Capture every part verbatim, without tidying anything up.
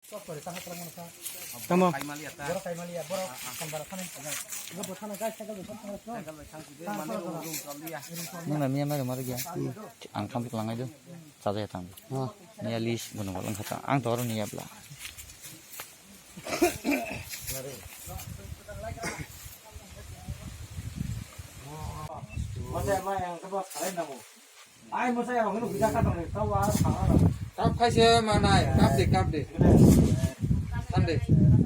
Tamo. Nung na miya mari mari gya. Ang tham klang ai do. Chaja ya tang. Niya lis gunung walang kata. Ang toro niya bla. Masa ma yang kebo khalai namo. Ai masa yang hunu hujak ka tong ni tau wa. Kap khai se manai, kap de, kap de. Thande.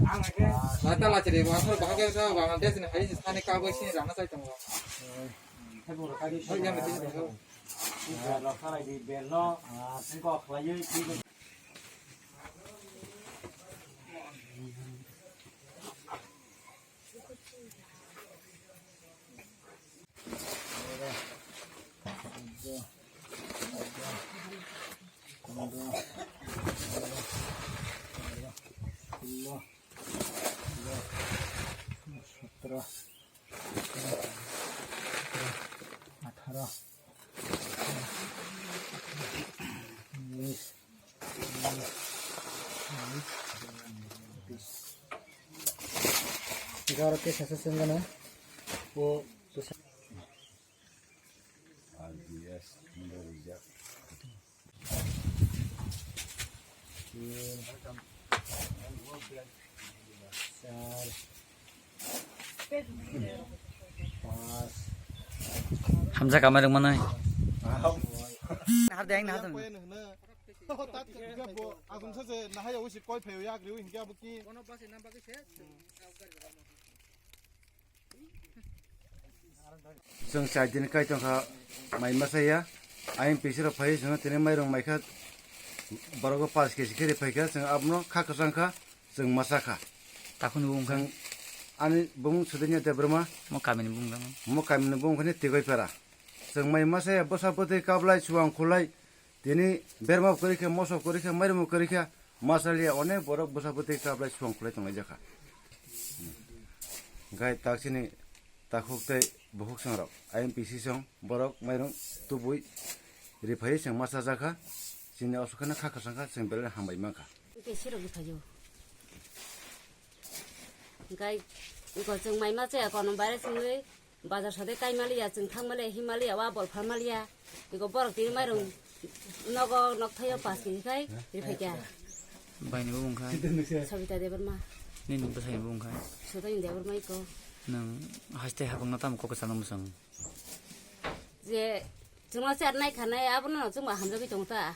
Ang ke. Lata la chiri, wa thar bahage sa, wa de sin hai sin thani ka bo sin rana sai tong. Hai bo ka di. Hai ya me tin. Bel no khalai di, bel no, ah, singkok khlaiwi, Sotro, atharo, unis, unis, unis, bis. Egarote sasa sengana. O, R B S, number rijak. Hamjak amai rwngmano. Nahar de, ang nahar de. Asumsa se nahaya usi koi phayo yak riu hinkhe abo ki. Chwng chai din kai tongkha mai masa ya. Ayang pisi rok phai chwng tini mairung maikha borok paanch kg khe ri phaikha chwng abono kha kwchang kha chwng masa kha. Takhuni bung kha. Chwng ani bung Sudanya Debbarma. Mo kamini bung kha. Mo kamini bung kha ni Tigoi Para. Chwng mai masa ya bwsa bwtwi kablai chuwang khulai. Tini berma kwrwi khe, moso kwrwi khe, mairung kwrwi khe, masaliya onek borok bwsa bwtwi kablai suang khulai tonglaijak kha. Gai taksini takhuk tei bukhuk song rok, I M P C song borok mairung tubui riphai chwng masa jakha, chini osukha no kha kwchang kha, chwng belai hambai mankha. Kesi rok riphaio. Gai iko chwng mai ma chaya kono bare chwngwi. Bazar sade kai maliya, chwng thang maliya, hi maliya, wa bol pha maliya. Iko borok tini mairung nogo nokthaio paanch kg khai riphai kha. Baini bo wngkha. Sabita Debbarma. Nini bwsaini bo wngkha. Sudani Debbarma iko. Nwng haste habangno tamo kok kwchangno mwsang? Je chwngno char nai khanai abono chwngba hamjagwi tongo ta.